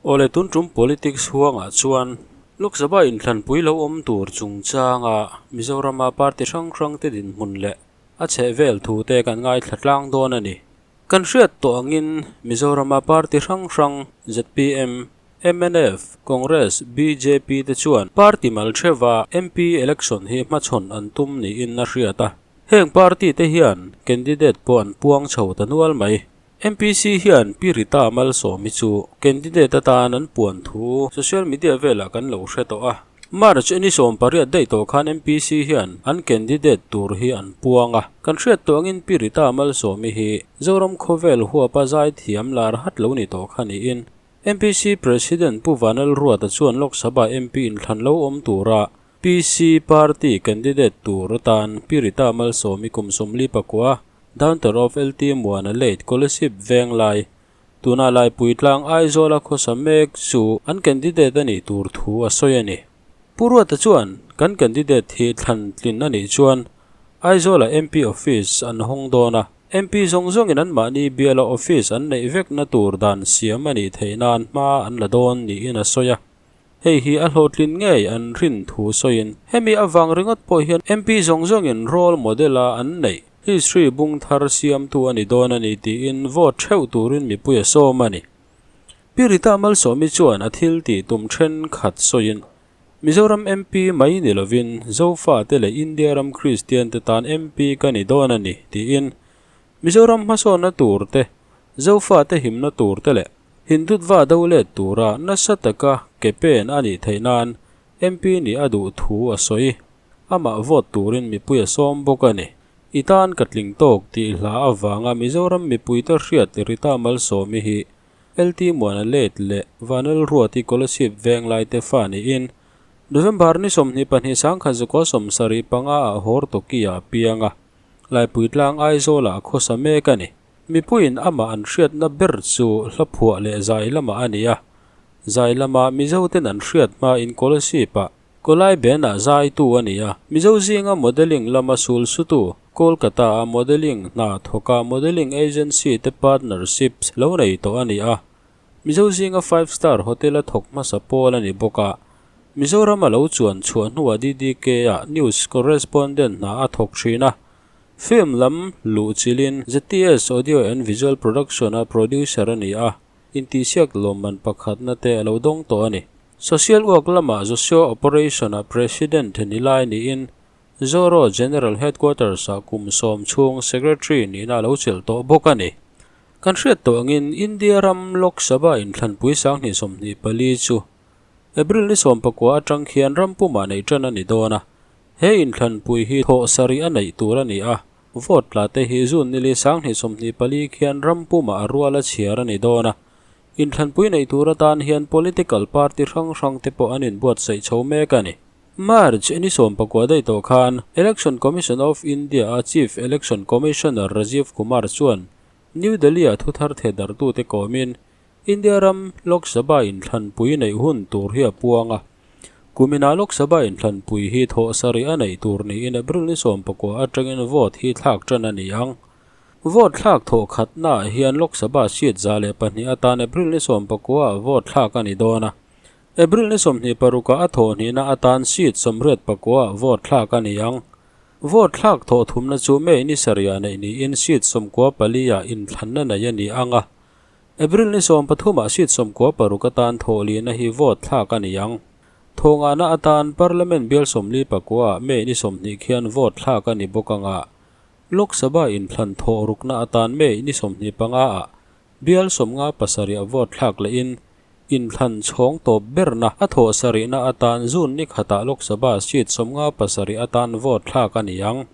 Awle tun tum politics huangah chuan Lok Sabha inthlanpui lo awm tur chungchanga Mizorama party hrang hrang te dinhmun leh a chhehvel thu te kan ngaithla tlang dawn a ni. Kan hriat tawh angin Mizorama party hrang hrang zpm, mnf, Congress, bjp te chuan party mal theuha MP election hi hmachhawn an tum niin a hriat a. Heng party te hian candidate pawh an puang chho ta nual mai. MPC hian Pi Rita Malsawmi chu candidate atan an puan thu social media velah kan lo hre tawh a. March ni 18 daih tawh khan MPC hian an candidate tur hi an puang a. Kan hriat tawh angin Pi Rita Malsawmi hi Zoram khawvel huapa zaithiam lar hat lo ni tawh kha niin MPC President Pu Vanal Ruata chuan Lok Sabha MP inthlan lo awm tura PC party candidate tur atan Pi Rita Malsawmi kum 49 Daughter of LT Muana late Kolasib Venglai, tuna Laipui tlang Aizawla khawsa mek chu an candidate a nih tur thu a sawi a ni. Pu Ruata chuan kan candidate hi thlan tlin a nih chuan Aizawla MP office an hawng dawn a, MP zawng zawngin anmahni biala office an neih vekna tur dan siam a nih theih nan hma an la dawn niin a sawi a. Hei hi a hlawhtlin ngei an rin thu sawiin hemi avang ringawt pawh hian MP zawng zawngin role model a an neih history bung thar siamtu a ni dawn a ni tiin vote theuh turin mipui a sawm a ni. Pi Rita Malsawmi chuan a thil tih tum thenkhat sawiin Mizoram MP mai ni lovin Zofate leh India ram Kristian te tan MP ka ni dawn a ni tiin Mizoram hmasawnna tur te, Zofate himna tur te leh Hindutva do let tura nasa taka ke pen a nih theih nan MP nih a duh thu a sawi. Amah vote turin mipui a sawm bawk a ni. I tan ka tling tawk tih hla avanga Mizoram mipuite hriat Rita Malsawmi hi LT Muana Late leh Vanel Ruati Kolasib Venglaite fa niin November ni 22 1975 ah Hortoki ah a piang a, Laipuitlang Aizawlah a khawsa mek a ni. Mipuiin amah an hriatna ber chu hla phuah leh zai lamah a ni a. Zai lama Mizoten an hriat hmain Kolasib-ah Kawlai Band-ah zaitu a ni a. Mizo zinga modelling lama sul sutu, Kolkata-a modelling hna thawka modelling agency te partnerships lo nei tawh a ni a. Mizo zinga five star hotel-a thawk hmasa pawl a ni bawk a. Mizoram a lo chuan chhuah hnuah DDK-ah news correspondent hna a thawk thin a. Film lam luh chilin ZTS Audio and Visual Production-a producer a ni a, intihsiak lawmman pakhatna te a lo dawng tawh a ni. Social work lamah Joshua Operation-a President ni lai niin Zoro General Headquarters-ah kum 10 chhung Secretary nihna a lo chelh tawh bawk a ni. Kan hriat tawh angin India ram Lok Sabha inthlanpui 2024 chu April ni 19 atang khian ram pumah neih tan a ni dawn a. He inthlanpui hi thawh sarih a neih tur a ni a, vote tla te hi June nili 2024 khian ram pumah a rual a chhiar a ni dawn a. Inthlanpui neih tur atan hian political party hrang hrang te pawh an inbuatsaih chho mek a ni. March ni 19 daih tawh khan Election Commission of India a Chief Election Commissioner Rajiv Kumar chuan New Delhi-ah thuthar thehdarhtute kawmin India ram Lok Sabha inthlanpui neih hun tur hi a puang a. Kuminah Lok Sabha inthlanpui hi thawh sarih a neih tur niin April ni 19 atangin vote hi thlak tan a ni ang. Vote thlak thawh khatnaah hian Lok Sabha seat 102 atan April ni 19 ah vote thlak a ni dawn a. April ni 26 ah a thawh hnihna atan seat 89 ah vote thlak a ni ang. Vote thlak thawh thumna chu May ni sarih ah neih niin seat 94 ah inthlanna nei a ni ang a. April ni 13 ah seat 96 atan thawhlihna hi vote thlak a ni ang. Thawngahna atan Parliament bial 49 ah May ni 20 khian vote thlak a ni bawk anga Lok Sabha inthlan thawh rukna atan May ni 25 ah bial 57 ah vote thlak lehin inthlan chhawng tawp berna a thawh sarihna atan June ni khatah Lok Sabha seat 57 atan vote thlak a ni ang.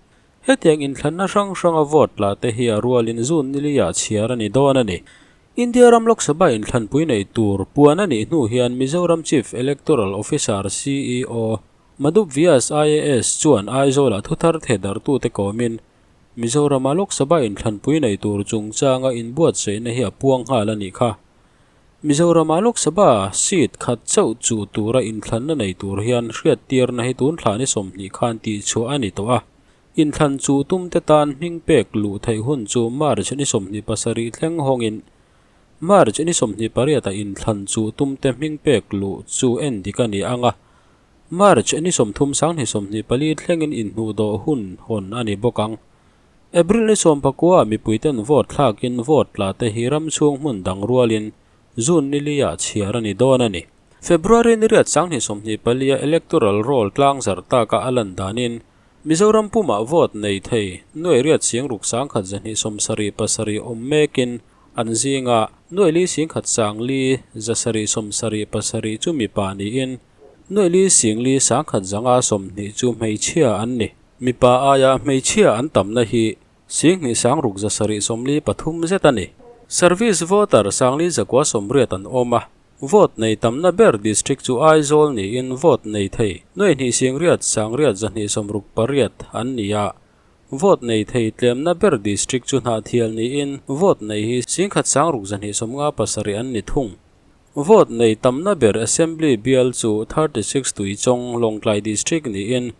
Hetiang inthlanna hrang hranga vote tla te hi a rualin June nili ah chhiar a ni dawn a ni. India ram Lok Sabha inthlanpui nei tur puan a nih hnu hian Mizoram Chief Electoral Officer, CEO, Madhup Vyas IAS chuan Aizawlah thuthar thehdarhtute kawmin Mizorama Lok Sabha inthlanpui nei tur chungchanga inbuatsaihna hi a puang nghal a nih kha. Mizorama Lok Sabha seat khat chauh chuh tura inthlanna nei tur hian hriattirna hi tun thla ni 20 khan tihchhuah a ni tawh a. Inthlan chuh tumte tan hming pek luh theih hun chu March ni 27 thleng hawngin March ni 28 ah inthlan chuh tumte hming pek luh chu en dik a ni ang a, March ni 30 2024 thlengin inhnuhdawh hun hawn a ni bawk ang. April ni 19 ah mipuiten vote thlakin vote tla te hi ram chhung hmun dang rualin June ni li ah chhiar a ni dawn a ni. February ni riat 2024 a electoral roll tlangzarh taka a lan danin Mizoram pumah vote nei thei nuai riat sing ruk 1,277 awm mekin an zinga nuai li 10 sangli 777 chu mipa niin nuai li singli 1,520 chu hmeichhia an ni. Mipa aia hmeichhia an tamna hi 2 6 773 zet a ni. Service voter 4,980 an awm a, vote nei tamna ber district chu Aizawl niin vote nei thei nuai hnih sing riat sang riat 268 an ni a, vote nei thei tlemna ber district chu Hnahthial niin vote nei hi 1 6 257 an ni thung. Vote nei tamna ber assembly bial chu 36 Tuichawng Lawngtlai district niin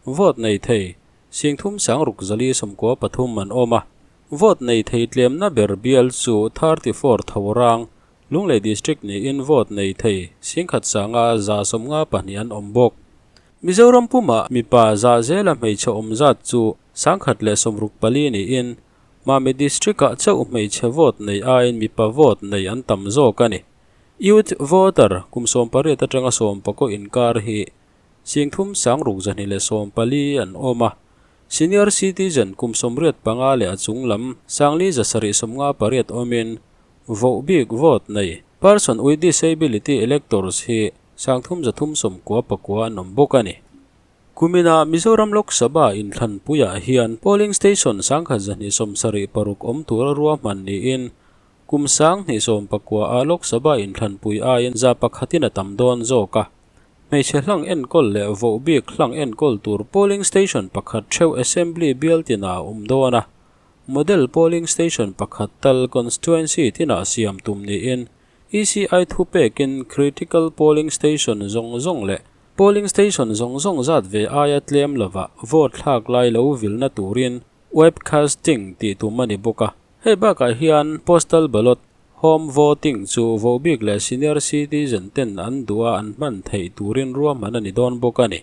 vote nei thei 3 6 493 an awm a, vote nei thei tlemna ber bial chu 34 Thorang Lunglei district niin vote nei thei 1 sanga 152 an awm bawk. Mizoram pumah mipa za zela hmeichhe awm zat chu 164 niin Mami district ah chauh hmeichhe vote nei aiin mipa vote nei an tam zawk a ni. Youth voter kum 18 atanga 19 inkar hi 3 6 214 an awm a. Senior citizen kum 85 leh a chung lam 4,758 awmin voh bik vote nei person with disability electors hi 3,399 an awm bawk a ni. Kumina Mizoram Lok Sabha inthlan puiah hian polling station 1,276 awm tura ruahman niin kum 2019 a Lok Sabha inthlan pui aiin za pakhatin a tam dawn zawk a. Hmeichhe hlang enkawl leh voh bik hlang enkawl tur polling station pakhat theuh assembly bial tina a awm dawn a. Model polling station pakhat tal constituency tina siam tum niin ECI thu pekin critical polling station zawng zawng leh polling station zawng zawng zat ve aia tlem lova vote thlak lai lo vilna turin webcasting tih tum a ni bawk a. Hei bakah hian postal ballot home voting chu voh bik leh senior citizen ten an duha an hman theih turin ruahman a ni dawn bawk a ni.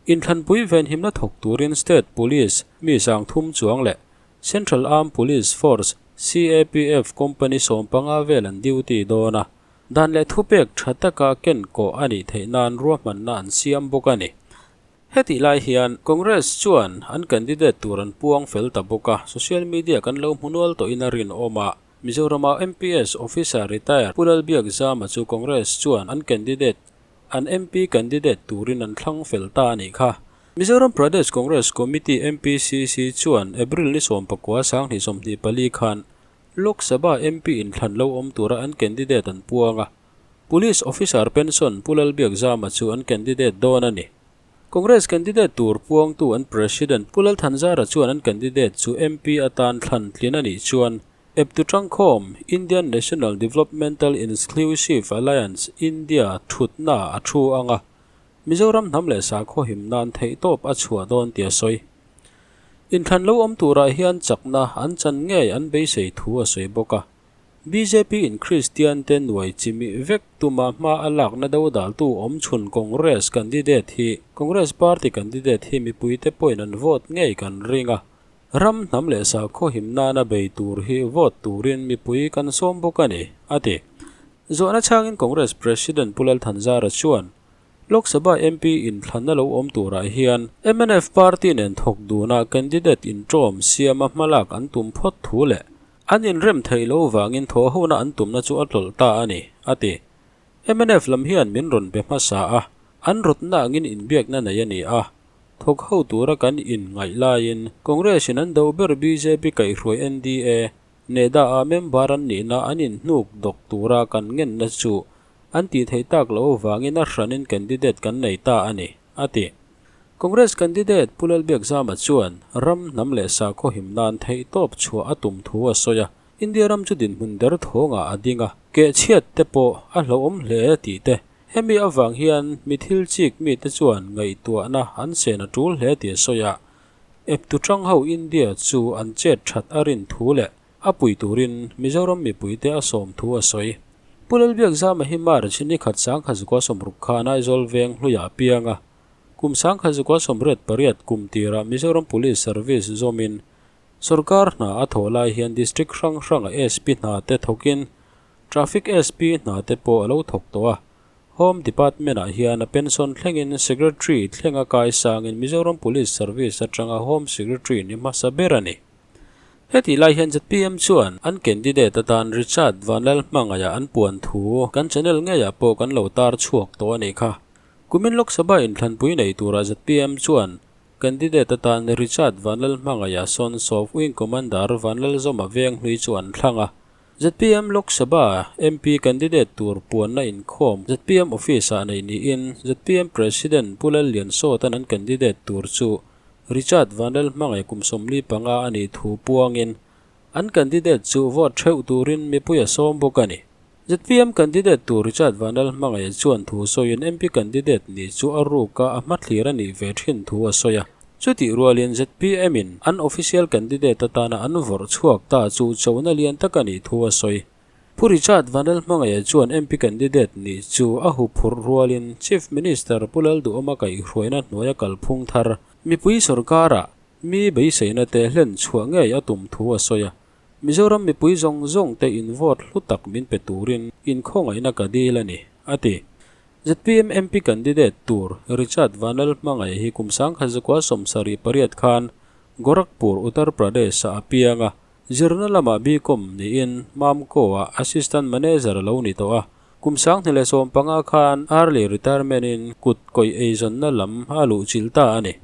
Inthlanpui venhimna thawk turin state police mi 300 chuang leh Central Armed Police Force CAPF company 15 vel an duty dawn a. Dan leh thu pek tha taka ken ko ani theih nan ruahmanna an siam bawk a ni. Heti lai hian Congress chuan an candidate tur an puang fel ta bawk a, social media kan lo hmunual tawhin a rin awm a. Mizorama MPS officer retire Pu Lalbiak Zama chu Congress chuan an candidate an MP candidate turin an thlang fel ta ani kha. Mizoram Pradesh Congress Committee MPCC chuan April ni 19 2024 khan Lok Sabha MP inthlan lo awm tura an candidate an puang a. Police officer pension Pu Lalbiak Zama chu an candidate dawn a ni. Congress candidate tur puang tu an president Pu Lal Thanzara chuan an candidate chu MP atan thlan tlin ani chuan eptu tangkhawm Indian National Developmental Inclusive Alliance India thutna a thu anga Mizoram hnam leh sakhaw him nan theih tawp a chhuah dawn tia sawi. Inthlan lo awm turah hian chakna an chan ngei an beisei thu a sawi bawk a. BJP in Christian te nuai chimi vek tuma hma a lakna do dal tu awm chhun Congress candidate hi Congress party candidate hi mipui te pawhin an vote ngei kan ring a. Ram hnam leh sakhaw him nana bei tur hi vote turin mipui kan sawm bawk a ni, a ti. Zawhna changin Congress President Pu Lal Thanzara chuan Lok Sabha MP inthlanna lo awm turah hian MNF party nen thawk duna candidate intawm siama hmalak an tum phawt thu leh an inrem theih lo wangin thaw hona an tumna chu a tlawlh ta a ni, a ti. MNF lam hian min rawn be hmasa a, an rawtna angin inbiakna nei a ni a. Thawk ho tura kan in ngaih laiin Congress in an do ber BJP kaihhruai NDA neda a member an nihna an inhnuk dawk tura kan ngenna chu an ti thei tak lo wangin a hranin candidate kan nei ta a ni, a ti. Congress candidate Pu Lalbiak Zama chuan ram hnam leh sakhaw him nan theih tawp chhuah a tum thu a sawi a. India ram chu dinhmun der thawnga a ding a, ke chhiat te pawh a hlauhawm hle tih te. Hemi awang hian mi thil chik mi te chuan ngaihtuahna an sen a tul hle ti a sawi a. eptu ṭang ho India chu an chet ṭhat a rin thu leh a pui turin Mizoram mipuite a sawm thu a sawi. Pu Lalbiakzama hi March ni khat 1960 khan Aizawl veng hluiah a piang a, kum 1988 kum tirah Mizoram Police Service zawmin sorkar hna a thawh lai hian District hrang hranga SP hna te thawkin Traffic SP hna te pawh a lo thawk tawh a. Home Department-ah hian a pension thlengin Secretary thlenga kai sangin Mizoram Police Service atanga Home Secretary ni hmasa ber a ni. Hetih lai hian zpm chuan an candidate atan Richard Vanlalhmangaiah an puan thu kan channel ngeiah pawh kan lo tar chhuak tawh a nih kha. Kumin Lok Sabha inthlanpui nei turah zpm chuan candidate atan Richard Vanlalhmangaiah Sons of Wing Commander Vanlalzawma Venghlui chu an thlang a. Zpm Lok Sabha MP candidate tur puanna inkhawm zpm office-ah neih niin zpm President Pu Lalliansawta'n an candidate tur chu Richard Vanlalhmangaih kum 45 a nih thu puangin an candidate chu vote theuh turin mipui a sawm bawk a ni. Zpm candidate tur Richard Vanlalhmangaih chuan thu sawiin MP candidate nih chu a ruka a hmathlir a nih ve thin thu a sawi a. Chutih rualin ZPM-in an official candidate atana an vawrh chhuak ta chu chona lian tak a nih thu a sawi. Pu Richard Vanlalhmangaia chuan MP candidate nih chu a huphurh rualin Chief Minister Pu Lalduhawma kaihhruaina hnuaia kalphung thar mipui sorkara mi beiseina te hlen chhuah ngei a tum thu a sawi a. Mizoram mipui zawng zawng te in vote hlu tak min pe turin inkhawngaihna ka dil a ni, a ti. Zpm MP candidate tur Richard Vanlalhmangaih hi kum 1978 khan Gorakhpur, Uttar Pradesh-ah a piang a, zirna lamah BCom niin Mamco-ah Assistant Manager a lo ni tawh a. Kum 2015 khan early retirement-in kut kawih eizawnna lam a luhchilh ta a ni.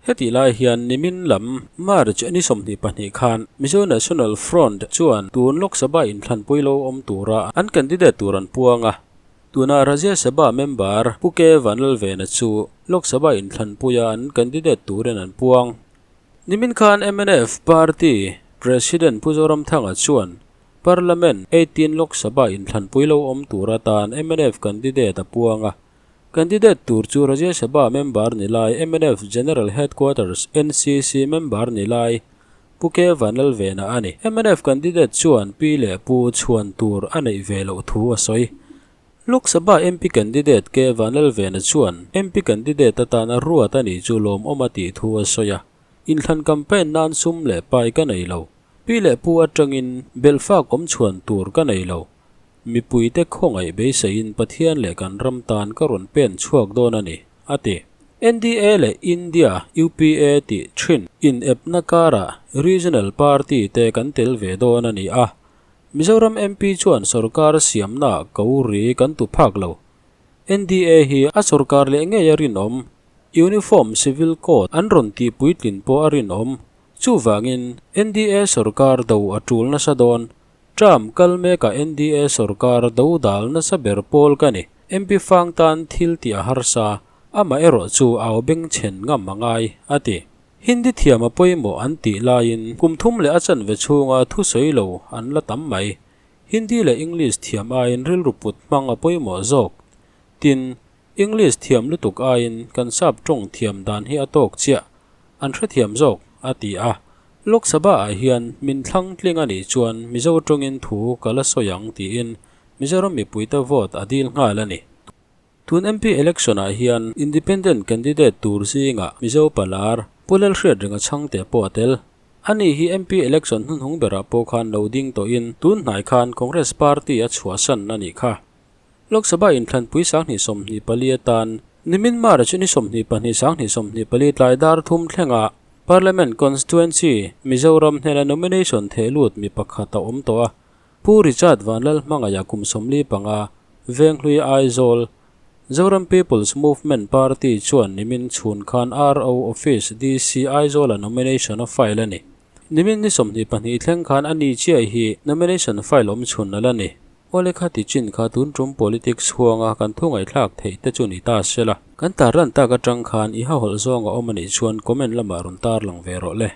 Hetih lai hian nimin lam March ni 22 khan Mizo National Front chuan tun Lok Sabha inthlanpui lo awm tura an candidate tur an puang a. Tuna Rajya Sabha member Pu K Vanlalvena chu Lok Sabha inthlanpuia an candidate turin an puang. Nimin khan mnf party President Pu Zoramthanga chuan Parliament 18 Lok Sabha inthlanpui lo awm tur atan mnf candidate a puang a. Candidate tur chu Rajya Sabha member ni lai mnf General Headquarters NCC member ni lai Pu K Vanlalvena a ni. Mnf candidate chuan pi leh pu chhuan tur a neih ve loh thu a sawi. Lok Sabha MP candidate K Vanlalvena chuan MP candidate atana ruat a nih chu lawmawm a tih thu a sawi a. Inthlan campaign nan sum leh pai ka nei lo. Pi leh pu atangin belhfak awm chhuan tur ka nei lo. Mipuite khawngaih beiseiin Pathian leh kan ram tan ka rawn pen chhuak dawn a ni, a ti. NDA leh India, UPA tih thin inepna karah Regional Party te kan tel ve dawn a ni a. Mizoram MP chuan sorkar siamnaah ko ri kan tu phak lo. NDA hi a sorkar leh ngei a rinawm. Uniform Civil Code an rawn tih puitlin pawh a rinawm. Chuvangin NDA sorkar do a tul nasa dawn. Term kal mekah NDA sorkar do dal nasa ber pawl ka ni. MP fang tan thil tih a harsa, amah erawh chu au beng chhen ngam a ngai, a ti. Hindi thiam a pawimawh an tih laiin kum thum leh a chanve chhunga thusawi lo an la tam mai. Hindi leh English thiam aiin rilru put hmang a pawimawh zawk. Tin, English thiam lutuk aiin kan sap tawng thiam dan hi a tawk chiah, an hrethiam zawk, a ti a. Lok Sabha-ah hian min thlang tling a nih chuan Mizo tawngin thu ka la sawi ang tiin Mizoram mipuite vote a dil nghal a ni. Tun MP election-ah hian Independent candidate tur zingah Mizo Palar, Pu Lalhriatrenga Chhangte pawh a tel. Ani hi MP election hnuhnung berah pawh khan lo ding tawhin tun hnai khan Congress party a chhuahsan a nih kha. Lok Sabha inthlanpui 2024 atan nimin March ni 22 2024 tlai dar thum thlenga Parliament Constituency Mizoram hnena nomination theh lut mi pakhat a awm tawh a. Pu Richard Vanlalhmangaia kum 45, Venghlui Aizawl, Zoram People's Movement Party chuan nimin chhun khan RO Office DC Aizawla nomination a file a ni. Nimin ni 22 thleng khan a ni chiah hi nomination file awm chhun a la ni. Awle kha ti chin kha tun tum politics huanga kan thu ngaihthlak theih te chu ni ta se la. Kan tar lan tak atang khan i hahawlh zawng a awm a nih chuan comment lamah rawn tar lang ve rawh le.